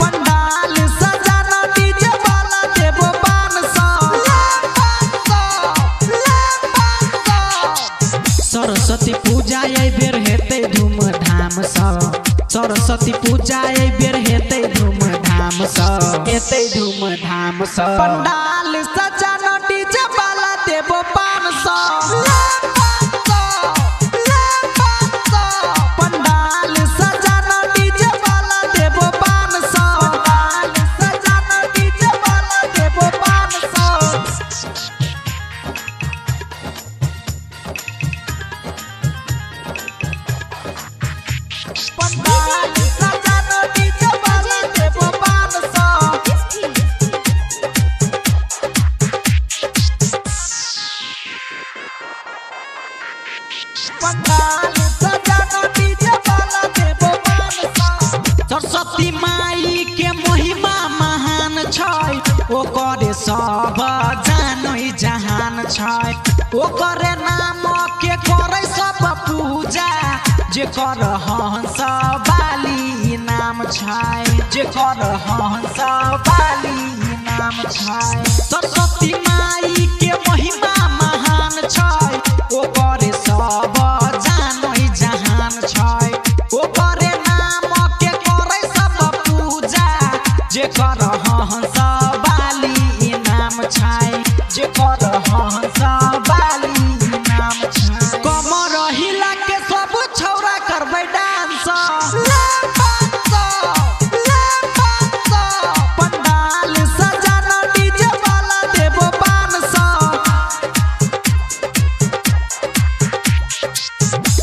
पंडाल सजाना डीजे वाला देबो 500। सरस्वती पूजा एहि बेर हेतै धूमधाम सँ। सरस्वती पूजा एहि बेर हेतै धूमधाम सँ, हेतै धूमधाम सँ। पंडाल सजाना डीजे वाला देबो 500। पंडाल सजाना डीजे वाला देबो 500। पंडाल सजाना डीजे वाला देबो 500। पंडाल सजाना डीजे वाला देबो 500। पंडाल सजाना डीजे वाला देबो 500। सरस्वती माई के महिमा महान छै, ओकर सब जानै जहान छै। ओकर नाम के करै सब पूजा, जेकर हंस बाली नाम छै, जेकर हंस बाली नाम छै। सरस्वती माई के महिमा महान छै, ओकर सब जानै जहान छै। ओकर नाम के करै सब पूजा, जेकर हंस बाली नाम छै, जेकर हंस बाली नाम छै। कमर हिला के सब छौरा करबै डांस। पंडाल सजाना डीजे वाला देबो 500।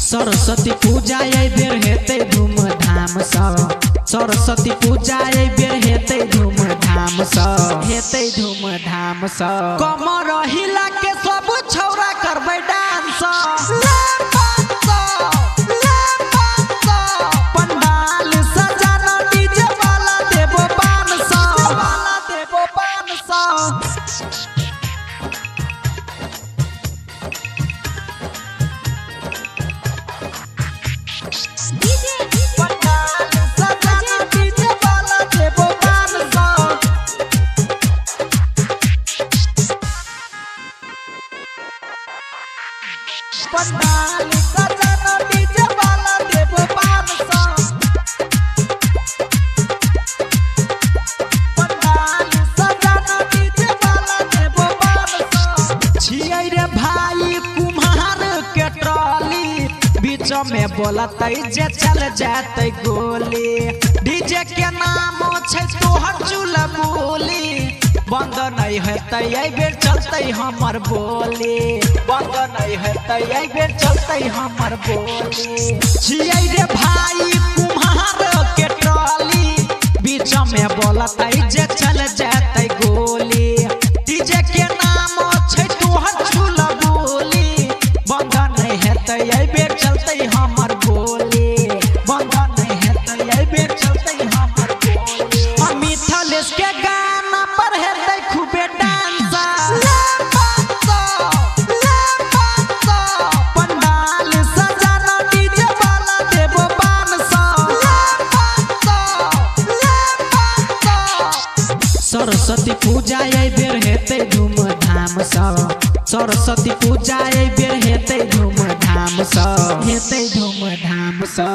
सरस्वती पूजा एहि बेर हेतै धूमधाम सँ। सरस्वती पूजा एहि बेर हेतै धूमधाम सँ, हेतै धूमधाम सँ। कमर हिला के सब छौरा करबै डांस। पंडाल सजाना डीजे वाला देबो 500। वाला देबो 500। पंडाल सजाना डीजे वाला देबो 500। पंडाल सजाना डीजे वाला देबो 500। पंडाल सजाना डीजे वाला देबो 500। छियै रे भाई कुम्हार के ट्रॉली, बीच में बोलतै जे चल जातै गोली। डीजे के नाम छै तोहर चुलबुली, बंद नहीं हेतै एहि बेर चलतै हमर बोली। बंद नहीं हेतै एहि बेर चलतै हमर बोली। छियै रे भाई कुम्हार के ट्रॉली, बीच में बोलतै जे चल जातै गोली। डीजे के नाम छै तोहर चुलबुली, बंद नहीं हेतै एहि बेर चलतै हमर बोली। बंद नहीं हेतै एहि बेर चलतै हमर बोली। मिथलेश के गाना पर हेतै खूबे डांस। पंडाल सजाना डीजे वाला देबो 500। सरस्वती पूजा एहि बेर हेतै धूमधाम सँ। सरस्वती पूजा एहि बेर हेतै धूमधाम सँ, हेतै धूमधाम सँ।